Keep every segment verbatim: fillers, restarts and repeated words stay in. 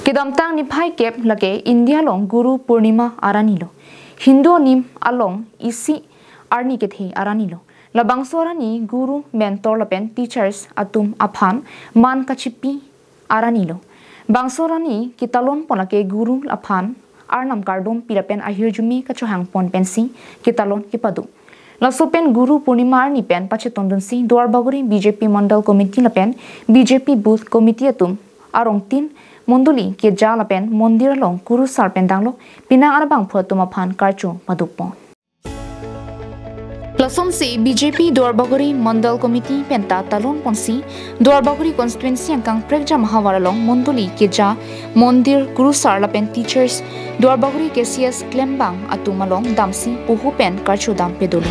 Kedamtang niphai kep lake India along Guru Purnima arni lo. Hindu anim along isi arni kethe arni lo. Labangso arni guru, mentor lapen teachers atum aphan man kachipi arni lo. Bangso arni ketalon pon lake guru aphan Arnam kardom pi lapen ahirjume kachohang pon pensi ketalon kepado. Laso pen Guru Purnima arni pen pachetongdunsi Duarbagori B J P Mandal Committee lapen B J P Booth Committee atum arongtin mondoli keja lapen mondir along kurusar pen danglok penang arbangphu atum aphan karcho padopon. Lasonsi B J P Duarbagori Mandal Committee penta talon ponsi Duarbagori constituency angkang prekjam havar along mondoli keja, mondir, kurusar lapen teachers, Duarbagori K C S klembang atum along damsi poho pen karchodam pedolo.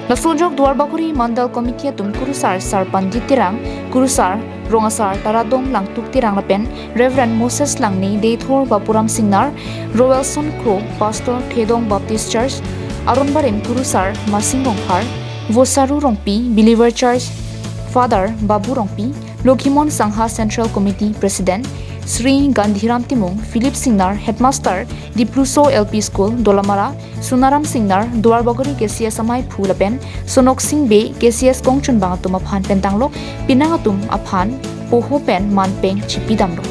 Laso ajok Duarbagori Mandal Committee atum kurusar Sar Pandit Terang, kurusar Rong Asar Taradong Langtuk Terang lapen Reverend Moses Langne, Deithor Bapuram Singnar, Roelson Kro, Pastor Thedong Baptist Church, Arun Barim, kurusar Masing Rongphar, Vosaru Rongpi, Believer Church Father Babu Rongpi, Lokhimon Sangha Central Committee President Sri Gandhiram Timung, Philip Singnar, Headmaster Dipluso L P School, Dolamara, Sunaram Singnar, Duarbagori K C S amaiphu lapen Sonok Sing Bey, K C S kongchunbang atum aphan pen danglok penang atum aphan poho pen man pen chipidamlo.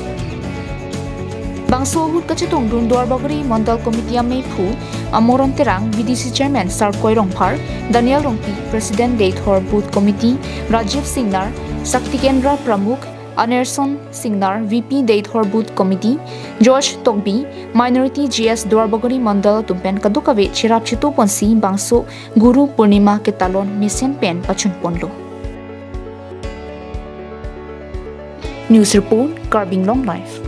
Bangso ahut kachetongdun Duarbagori Mandal Committee ameiphu Amoron Terang, B D C Chairman Sarkoi Rongphar, Daniel Rongpi, President Deithor Booth Committee, Rajiv Singnar, Shakti Kendra Pramukh, Anerson Singnar, V P Deithor Booth Committee, George Tokbi, Minority G S Duarbagori Mandal atum pen kadokave cherap chitu ponsi bangso Guru Purnima ketalon mesen pen pachun ponlo. News report, Karbi Anglong Live.